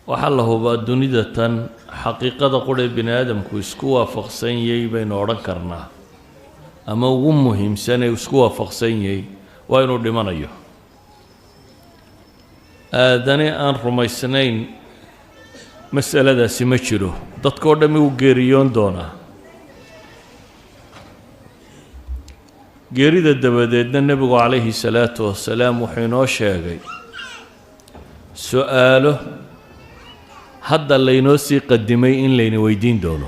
Waxaa la hubaa dunida tan xaqiiqada qura bini aadamku isku waafaqsan yahay baynu odhan karnaa, ama ugu muhiimsan ee isku waafaqsan yahay, waa inuu dhimanayo. Aadane aan rumaysnayn masaladaasi ma jiro. Dadkao dhammi wuu geeriyoon doonaa. Geerida dabadeedna nebigu calayhi salaatu wasalaam wuxuu inoo sheegay su-aalo hadda laynoo sii qadimay in layna weydiin doono,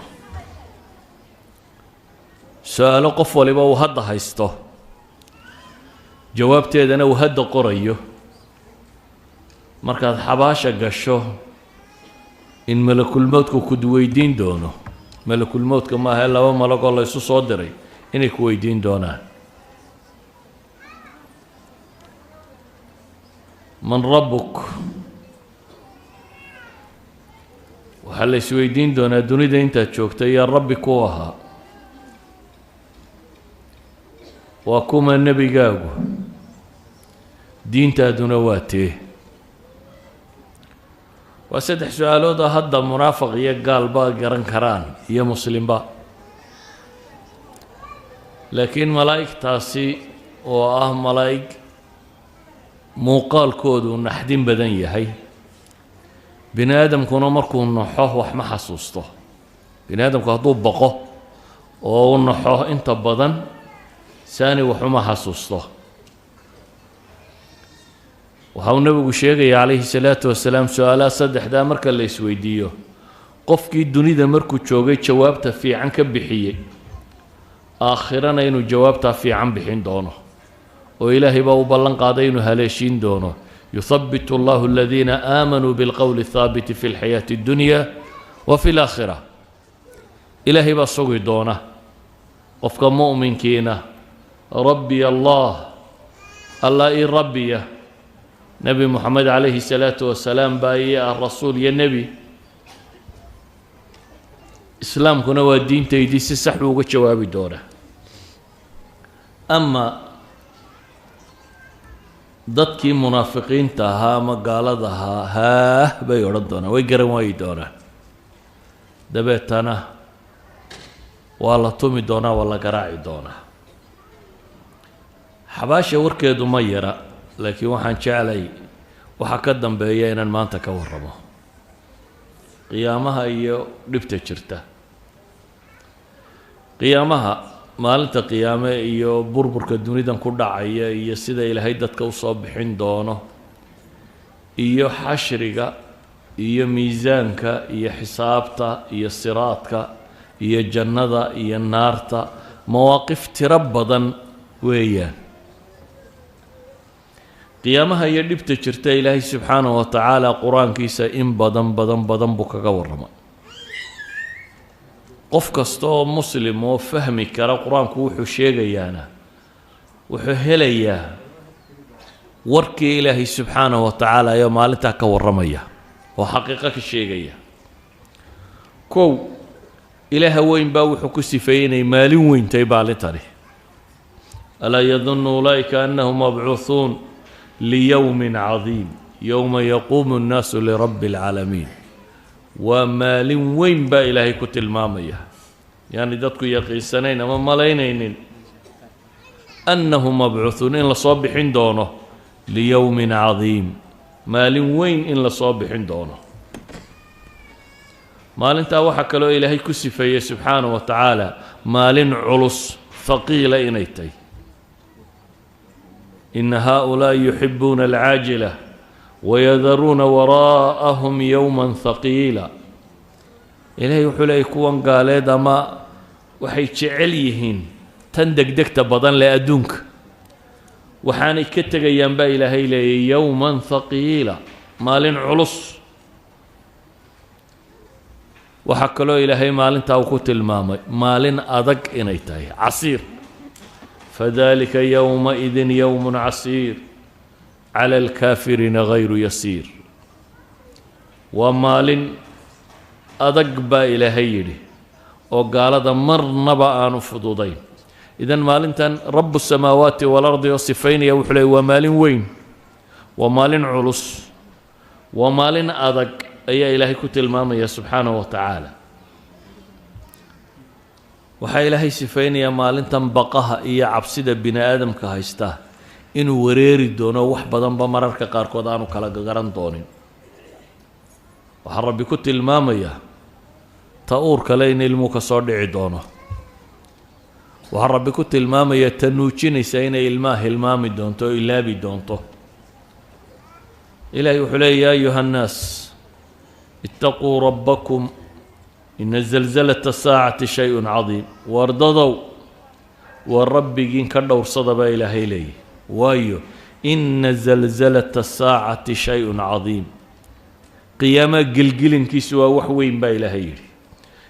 su-aalo qof waliba uu hadda haysto, jawaabteedana uu hadda qorayo. Markaad xabaasha gasho in malakulmowdku ku weydiin doono. Malakulmowdka maaha, laba malagoo la ysu soo diray inay ku weydiin doonaan: man rabbuk? Waxaa la isweydiin doonaa dunida intaad joogtay yaa rabbi ku ahaa, waa kuma nebigaagu, diintaaduna waa tee? Waa saddex su-aalood oo hadda munaafiq iyo gaalba garan karaan iyo muslimba, laakiin malaa'igtaasi oo ah malaa'ig muuqaalkoodu naxdin badan yahay, bini aadamkuna markuu naxo wax ma xasuusto. Bini aadamku hadduu baqo oo u naxo, inta badan saani waxuma xasuusto. Waxa uu nebigu sheegaya calayhi salaatu wasalaam, su-aalaha saddexdaa marka la isweydiiyo, qofkii dunida markuu joogay jawaabta fiican ka bixiyey, aakhirana inuu jawaabtaa fiican bixin doono, oo ilaahay baa u ballan qaaday inuu haleeshiin doono: yuthabitu allahu aladiina aamanuu bilqowli athaabiti fi lxayaati addunya wa fi laakhira. Ilaahay baa sugi doona qofka mu'minkiina. Rabbiy allah, allah ii rabbiya, nebi Moxamed calayhi salaatu wasalaam baa ii ah rasuul iyo nebi, islaamkuna waa diintaydii. Si sax buu uga jawaabi doonaa. Ama dadkii munaafiqiinta ahaa ama gaalada ahaa, haah bay odhan doonaan, way garan waayi doonaan, dabeetana waa la tumi doonaa, waa la garaaci doonaa. Xabaasha warkeedu ma yara, laakiin waxaan jeclay waxaa ka dambeeya inaan maanta ka warramo, qiyaamaha iyo dhibta jirta qiyaamaha, maalinta qiyaame iyo burburka dunidan ku dhacaya, iyo sida Ilaahay dadka usoo bixin doono, iyo xashriga iyo miisaanka iyo xisaabta iyo siraadka iyo jannada iyo naarta. Mawaaqif tiro badan weeyaan qiyaamaha iyo dhibta jirta. Ilaahay subxaanahu wa tacaala qur-aankiisa in badan badan badan buu kaga warramay. Qof kasta oo muslim oo fahmi kara qur-aanku wuxuu sheegayaana wuxuu helayaa warkii Ilaahay subxaanahu wa tacaala ayoo maalintaa ka warramaya oo xaqiiqo ka sheegaya. Kow, Ilaaha weyn baa wuxuu ku sifeeyey inay maalin weyntahay maalintani: alaa yadunnu ulaa'ika annahum mabcuuhuun liyowmin cadiim yowma yaquumu nnaasu lirabbi alcaalamiin. Waa maalin weyn baa Ilaahay ku tilmaamaya, yaani dadku yaqiinsanayn ama malaynaynin annahum mabcuuhuun, in lasoo bixin doono, liyowmin cadiim, maalin weyn in lasoo bixin doono. Maalintaa waxaa kaloo Ilaahay ku sifeeyey subxaanahu wa tacaala maalin culus, haqiila inay tahay: ina haaulaa'i yuxibuuna alcaajila wayadaruuna waraa'ahum yowma haqiila. Ilaahay wuxuu leeyay, kuwan gaaleed ama waxay jecel yihiin tan degdegta badan leh adduunka, waxaanay ka tegayaan baa Ilaahay leeyay yowman haqiila, maalin culus. Waxaa kaloo Ilaahay maalintaa uu ku tilmaamay maalin adag inay tahay, casiir: fadalika yowmaidin yowmun casiir cala alkaafiriina gayru yasiir. Waa maalin adag baa Ilaahay yidhi oo gaalada marnaba aanu fududayn. Idan maalintan rabu samaawaati waalardi oo sifaynaya wuxuu leey waa maalin weyn, waa maalin culus, waa maalin adag. Ayaa Ilaahay ku tilmaamaya subxaanahu wa tacaala. Waxaa Ilaahay sifaynayaa maalintan baqaha iyo cabsida bini aadamka haysta inuu wareeri doono, wax badanba mararka qaarkood aanu kala garan doonin. Waxaa Rabbi ku tilmaamayaa ta uur kale in ilmuu ka soo dhici doono. Waxaa Rabbi ku tilmaamayaa ta nuujinaysa inay ilmaha hilmaami doonto oo ilaabi doonto. Ilahay wuxuu leeya: يا أيها الناس اتقوا ربكم إن زلزلة الساعة شيء عظيم. Wardadow, waa Rabbigiin ka dhowrsada baa Ilaahay leeyahy, waayo إن زلزلة الساعة شيء عظيم. Qiyaamaha gelgelinkiisu waa wax weyn baa Ilaahay yidhi.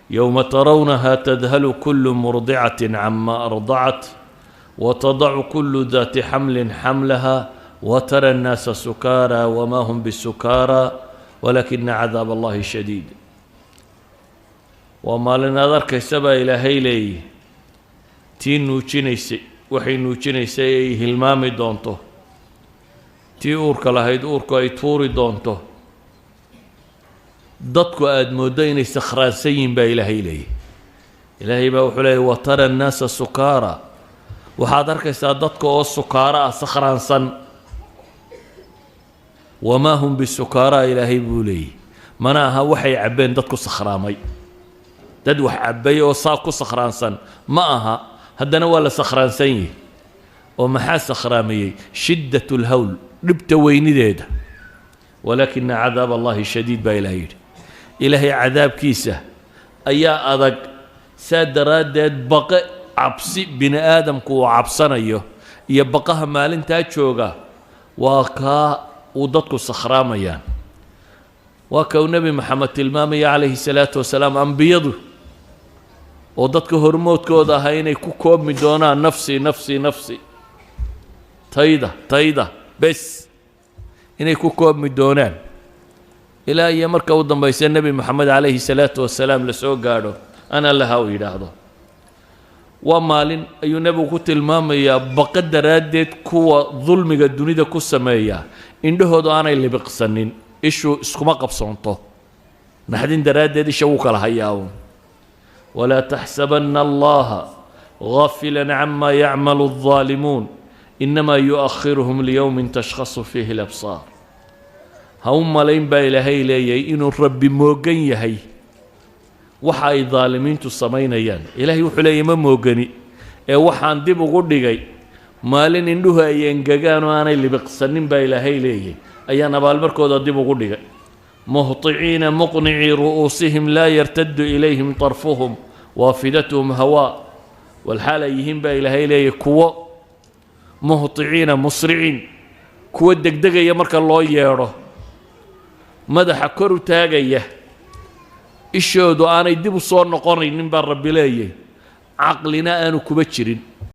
يوم ترونها تذهل كل مرضعة عما أرضعت وتضع كل ذات حمل حملها وترى الناس سكارى وما هم بسكارى ولكن عذاب الله شديد. Waa maalin aad arkaysa baa Ilaahay leeyihi, tii nuujinaysay waxay nuujinaysay ay hilmaami doonto, tii uurka lahayd uurku ay tuuri doonto, dadku aada mooddo inay sakhraansan yihiin baa Ilaahay leeyahy. Ilaahay baa wuxuu leeyahy: وترى الناس سكارى. Waxaad arkaysaa dadka oo sukaaro ah, sakhraansan. وما هم بسكارى, Ilaahay buu leeyahy, mana aha waxay cabbeen dadku sakhraamay. Dad wax cabbay oo saa ku sakhraansan ma aha, haddana waa la sakhraansan yihi. Oo maxaa sakhraamayey? شدة الهول, dhibta weynideeda. ولكن عذاب الله شديد baa Ilahay yidhi. Ilaahay cadaabkiisa ayaa adag. Saa daraaddeed baqe, cabsi bini aadamku uu cabsanayo iyo baqaha maalintaa jooga waa kaa uu dadku sakhraamayaan. Waa ka uu Nebi Maxamed tilmaamaya calayhi salaatu wasalaam, ambiyadu oo dadka hormoodkooda ahaa inay ku koobmi doonaan نفسي نفسي نفسي, tayda tayda bes inay ku koobmi doonaan, ilaa iyo marka u dambaysa Nebi Moxamed calayhi salaatu wasalaam la soo gaadho, أنا لها uu yidhaahdo. Waa maalin ayuu nebigu ku tilmaamayaa baqa daraaddeed kuwa dulmiga dunida ku sameeya indhahoodu aanay libiqsanin, ishu iskuma qabsoonto naxdin daraaddeed, isha wuu kala hayaa uun. ولا تحسبن الله غافلا عما يعمل الظالمون إنما يؤخرهم ليوم تشخص فيه الأبصار. Ha u malayn baa Ilaahay leeyahay inuu Rabbi moogan yahay waxa ay daalimiintu samaynayaan. Ilaahay wuxuu leeyahy: ma moogani ee waxaan dib ugu dhigay maalin indhuhu ay engegaan oo aanay libiqsanin baa Ilaahay leeyahy, ayaan abaalmarkooda dib ugu dhigay. مهطعين مقنعي رؤوسهم لا يرتد إليهم طرفهم وأفئدتهم هواء. Walxaal ay yihiin baa Ilaahay leeyahy kuwo مهطعين مسرعين, kuwo degdegaya marka loo yeedho, madaxa kor u taagaya, ishoodu aanay dib u soo noqonaynin baa Rabbi leeyahy, caqlina aanu kuba jirin.